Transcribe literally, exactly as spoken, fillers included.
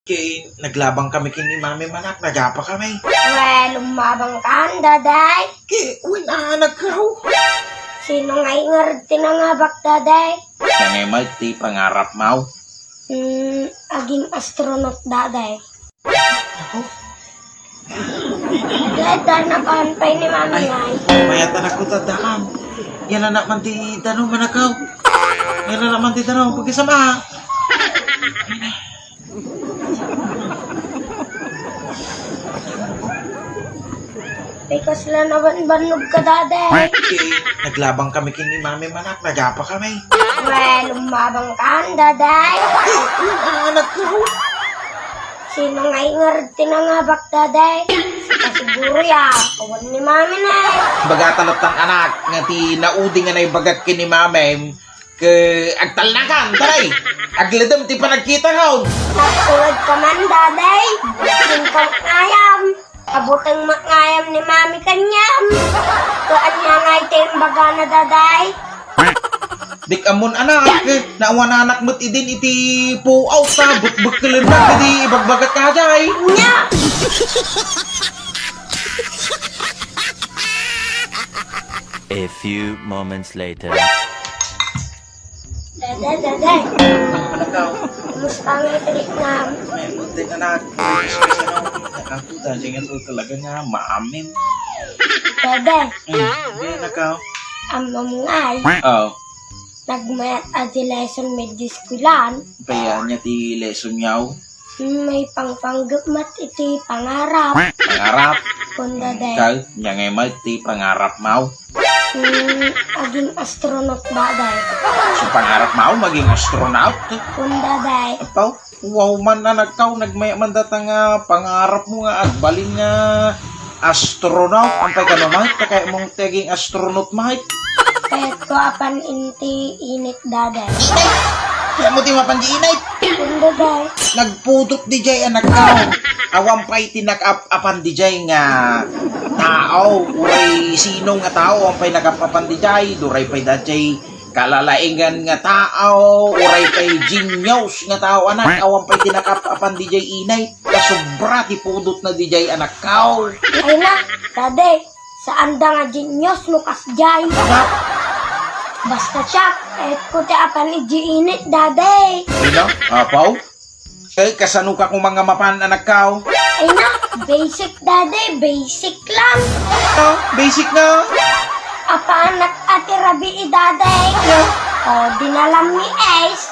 Ket naglabang kami ken ni Mami, anak, nagapa kami. Well, lumabang ka, Daday. Ket wen, anak, aw. Sino nga ngarud ti nangabak, Daday? Siak met ti pangarapmo. Hmm, aging astronaut, Daday. Ako? Daday, napan pay ni Mami. Ay, mayat, anak ko, tadaan. Yan, anak, man ti danum, anak ko. Yan, anak, man ti danum. Pagkasama. Ay, kasla nabanbannog ka, Daday. Ket naglabang kami ken ni Mami, anak, nagapa kami. Well, lumabang ka, Daday. Ket wen, anak, aw. Sino nga ngarud ti nangabak, Daday? Sika siguro ya, awan ni Mami na. Bagata latta, anak, nga ti naudi nga naibagak ken ni Mami, ket agtalnakan, taray. Agledem ti panagkitakon. Nagtulag ka man, Daday. Singkang ayam. Abuteng makngayam ni Mami kaniam. Ket ania nga iti imbagana, Daday? Diak ammon, anak, naawananak met idin iti puot ta, butbutkelennak idi ibagbagat ka, Jay. Nya! A few moments later. Daday, Daday. Anak ko. Kumusta nga iti riknam? Ay, buti, anak. Discuss, ano? Anak ko, dati nga to talaga nga maamin. Daday. Hmm, hindi, anak ko. Ammom ngay. Oh. Nagmayat a di lesson met idi eskuelan. Kaya niya ti lesson niya, oh. Hmm, maipangpanggep met iti pangarap. Pangarap? Kun, Daday. Ikaw, ania ngay met ti pangarapmo? Hmm, aging astronaut, Daday. So, pangarapmo, maging astronaut? Kun, Daday. Apo, wow man, anak ko, nagmay-, man data nga pangarapmo nga agbalin nga astronaut. Ampay kano, met, ta kayatmo ti aging astronaut, met? Kayatko a apan iti init, Daday. Kayatmo ti mapan di init? Kun, Daday. Nagpudot di jay, anak ko. Awan pay ti nakaap-apan di jay nga tao, uray sino nga tao, awan pay nakaap-apan di jay, uray pay da jay kalalaingan nga tao, uray pay genius nga tao, anak, awan pay ti nakaap-apan di jay init. Kasobra ti pudotna di jay, anak ko. Ay na, Daday. Saan da nga genius no kasdiay. Basta siak, kayatko ti apan idi init, Daday. Ina, apaw? Eh, kasano ka koma nga mapan, anak ko? Ay na, basic, Daday, basic lang. Ah, basic na? Apaanak a ti rabii, Daday. O, dinalam ni Ace.